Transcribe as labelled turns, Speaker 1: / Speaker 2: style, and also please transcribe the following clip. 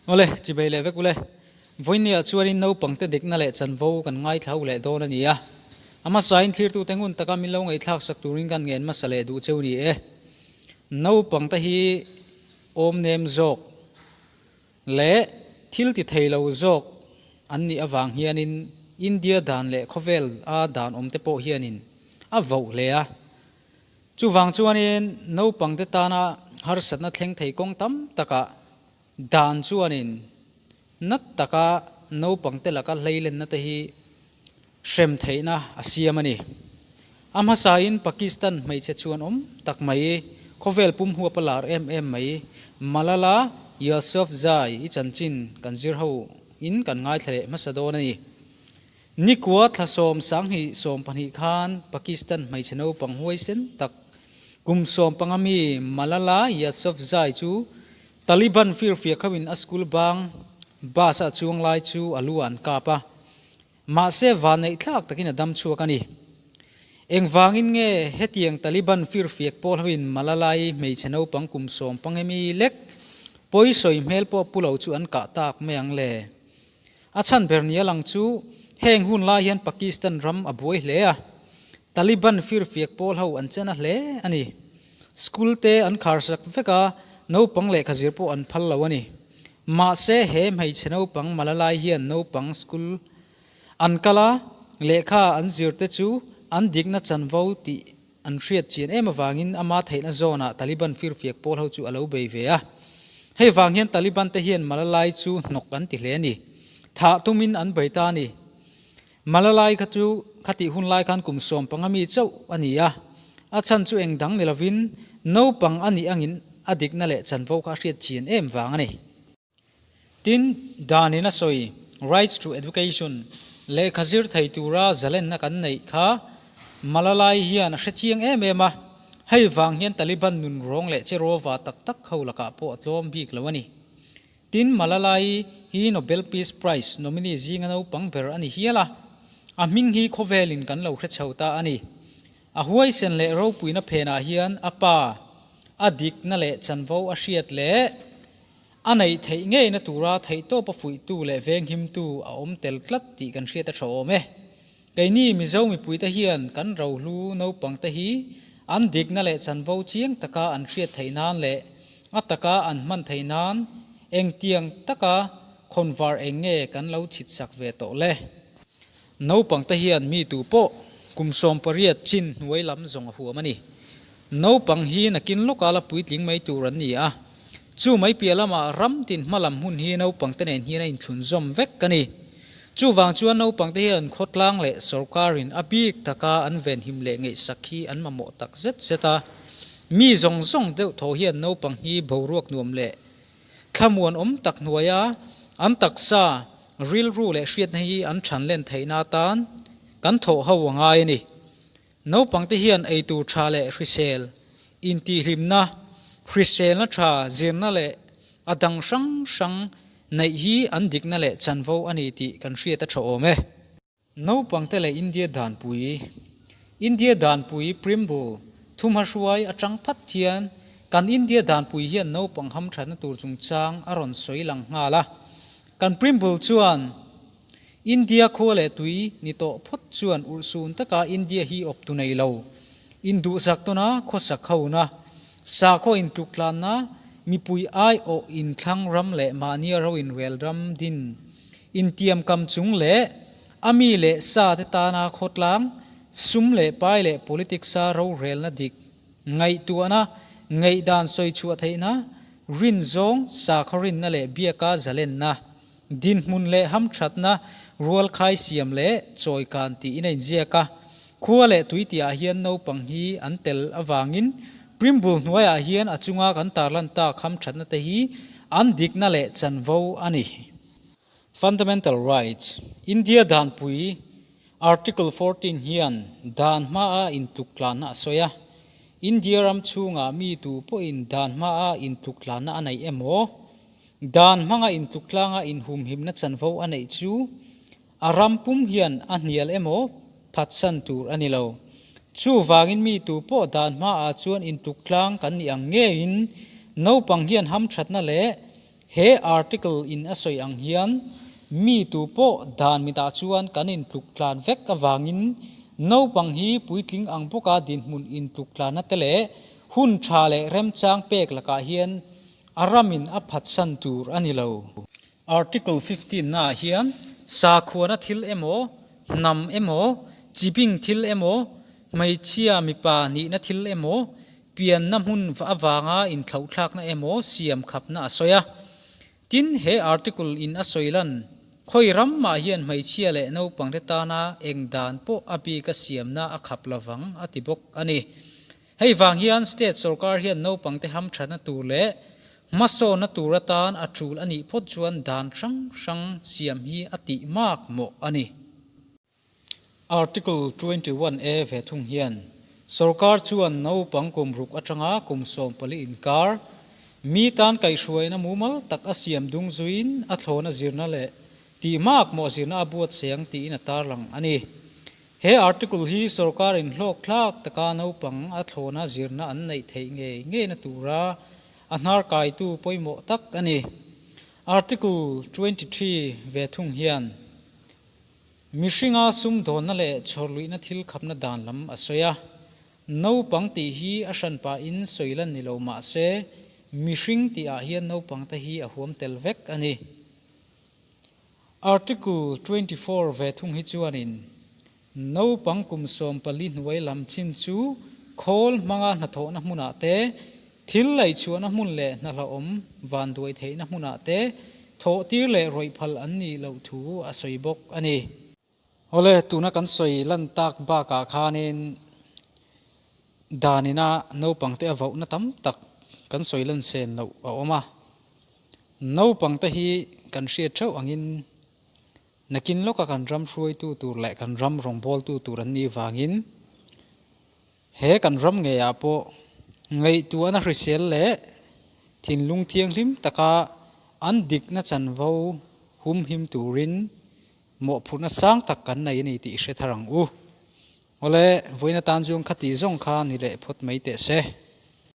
Speaker 1: Awle, chibei leh vek ule. Vawinia chuanin naupangte dikna leh chanvo kan ngaithla leh dawn a ni a. A hmasain thlirtute ngun taka min lo ngaihthlak sak turin kan ngen hmasa leh duh cheu ni e. Naupangte hi awm nem zawk leh thil ti thei lo zawk an nih avang hianin India dan leh khawvel a dan awm te pawh hianin a voh hle a. Chuvang chuanin naupangte tana harsatna thleng thei kawng tam takah dan chuanin nat taka naupangte laka hleilenna te hi hrem theihna a siam a ni. A hmasain Pakistan hmeichhe chuan awm tak mai, khawvel pum huap a lar em em mai, Malala Yousafzai i chanchin kan zir ho in kan ngaithla leh hmasa dawn a ni. Nikua thla 10 20 20 khan Pakistan hmeichhe naupang huaisen tak kum 15 mi Malala Yousafzai chu Taliban firfiak hoin a school bang bus a chuang lai chu a lu an kap a. Mahse van neih thlak takin a dam chhuak a ni. Engvangin nge hetiang Taliban firfiak pawl hoin Malalai hmeichhe naupang kum 15 mi lek pawisawi hmel pawh pulo chu an kah tak mai ang le. A chhan ber ni alang chu heng hun lai hian Pakistan ram a buai hle a. Taliban firfiak pawl ho an chena hle a ni. School te an khar sak vek a, naupang lehkha zir pawh an phal lo a ni. Mahse he hmeichhe naupang Malalai hian naupang school an kala lehkha an zir te chu an dikna chanvo tih an hriat chian em awangin ama theihna zone ah Taliban firfiak pawl ho chu a lo bei ve a. Hei vang hian Taliban te hian Malalai chu hnawk an ti hle a ni. Thah tumin an bei ta a ni. Malalai kha chu khatih hun lai khan kum 15 mi chauh a ni a. A chhan chu eng dang ni lovin naupang a nih angin a dikna leh chanvo kha a hriat chian em vang a ni. Tin, danin a sawi rights to education lehkha zir thei tura zalenna kan neih kha Malalai hian a hre chiang em em a. Hei vang hian Taliban nun rawng leh cherowa tak tak ho lakah pawh a tlawm bik lo a ni. Tin, Malalai hi Nobel Peace Prize nominee zinga naupang ber a ni hial a. A hming hi khawvelin kan lo hre chho ta a ni. A huaisen leh ropuina phenah hian a pa, a dikna leh chanvo a hriat leh a neih theih ngeina tura theihtawp a fuihtu leh venghimtu a awm tel tlat tih kan hriat a tha awm e. Keini Mizo mipuite hian kan rohlu naupangte hi an dikna leh chanvo chiang taka an hriat theih nan leh a taka an hman theih nan engtiang taka khawnvar eng nge kan lo chhit sak ve tawh le. Naupangte hian mi tu pawh kum 18 chin hnuai lam zawng a huam a ni. Naupang hi nakin lawka la puitling mai tur an ni a. Chu mai piah lamah ram tin hma lam hun hi naupangte nen hian a inthlun zawm vek a ni. Chu vang chuan naupangte hian khawtlang leh sorkarin a bik taka an venhim leh ngaihsak hi an mamawh tak zet zet a. Mi zawng zawng deuh thaw hian naupang hi boruak nuam leh thlamuan awm tak hnuaia an taksa rilru leh hriatna hi an than len theihna atan kan thawh ho a ngai a ni. Naupangte hian eitur tha leh hrisel, intihhlimna, hriselna tha zirna leh a dang hrang hrang neih hi an dikna leh chanvo a ni tih kan hriat a tha awm e. Naupangte leh India danpui. India danpui Preamble thumha hruai atang phat hian kan India danpui hian naupang ham thatna tur chungchang a rawn sawi lang nghal a. Kan Preamble chuan India khaw leh tui ni tawh phawt chuan urhsun taka India hi awp tu nei lo. Induhsak tawna khawsak ho na, sakhaw intuktlanna, mipui ai awh inthlang ram leh mahnia ro inrel ram din intiam kam chung leh ami leh sa te tana khawtlang, sum leh pai leh politics a ro relna dik, ngaihtuahna, ngaihdan sawi chhuah theihna, rin zawng, sakhaw rinna leh biaka zalenna, dinhmun leh ham thatna, rual khai siam leh chawi kan tih in a inziak a. Khua leh tui tihah hian naupang hi an tel awangin Preamble hnuaiah hian a chunga kan tarlan tak ham thatna te hi an dikna leh chanvo a ni. Fundamental Rights, India danpui Article 14 hian dan hmaa intuktlanna a sawi a. India ram chhungah mi tu pawhin dan hmaa intuktlanna a neih emaw, dan hmanga intuktlanga inhumhimna chanvo a neih chu a ram pum hian a hnial emaw phatsan tur a ni lo. Chu wangin mi tu pawh dan hmaa chuan intuktlang kan ni ang ngein naupang hian ham thatna leh He article in a sawi ang hian mi tu pawh dan mitah chuan kan intluk tlan vek avangin naupang hi puitling ang bawka dinhmun intluk tlanna te leh hun tha leh remchang pek lakah hian a ramin a phatsan tur a ni lo. Article 15 naah hian sakhuana thil emaw, hnam emaw, chibing thil emaw, hmeichhia mipa nihna thil emaw, pianna hmun avanga inthlauhthlakna emaw siam khapna a sawi a. Tin, he article in a sawi lan, khawi ram mah hian hmeichhia leh naupangte tana eng dan pawh a bika siamna a khap lovang a ti bawk a ni. Hei vang hian state sorkar hian naupangte hamthatna tur leh hmasawnna tur atan a tul a nih phawt chuan dan hrang hrang siam hi a tih mak mawh a ni. Article 21 A ve thung hian sorkar chuan naupang kum ruk atanga kum 14 inkar mi tan kaihhruaina mumal tak a siam dung zuiin a thlawna zirna leh tih mak mawh zirna a buatsaih ang tiin a tarlang a ni. He article hi sorkarin hlawkthlak taka naupang a thlawna zirna an neih theih ngei ngeina tura a hnar kaitu pawimawh tak a ni. Article 23 ve thung hian mihringa sumdawnna leh chhawrluihna thil khapna dan lam a sawi a. Naupang tih hi a hran pahin sawi lan ni lo mah se mihring tihah hian naupangte hi a huam tel vek a ni. Article 24 ve thung hi chuanin naupang kum 14 hnuai lam chin chu khawl hmanga hnathawhna hmunah te, thil laihchhuahna hmun leh hnahlawhawm vanduai theihna hmunah te thawhtir leh rawih phal an nih loh thu a sawi bawk a ni. Awle, tuna kan sawi lan tak bakah khanin danina naupangte a vohna tam tak kan sawi lan sen loh a awm a. Naupangte hi kan hriat theuh angin nakin lawka kan ram hruaitu tur leh kan ram rawngbawltu tur an nih vangin he kan ram ngeiah pawh ngaihtuahna hrisel leh thinlung thianghlim taka an dikna chanvo humhim turin mawhphurhna sang tak kan nei a ni tih i hre thar ang u. Awle, vawiin atan chuan khati zawng kha ni leh phawt mai teh se.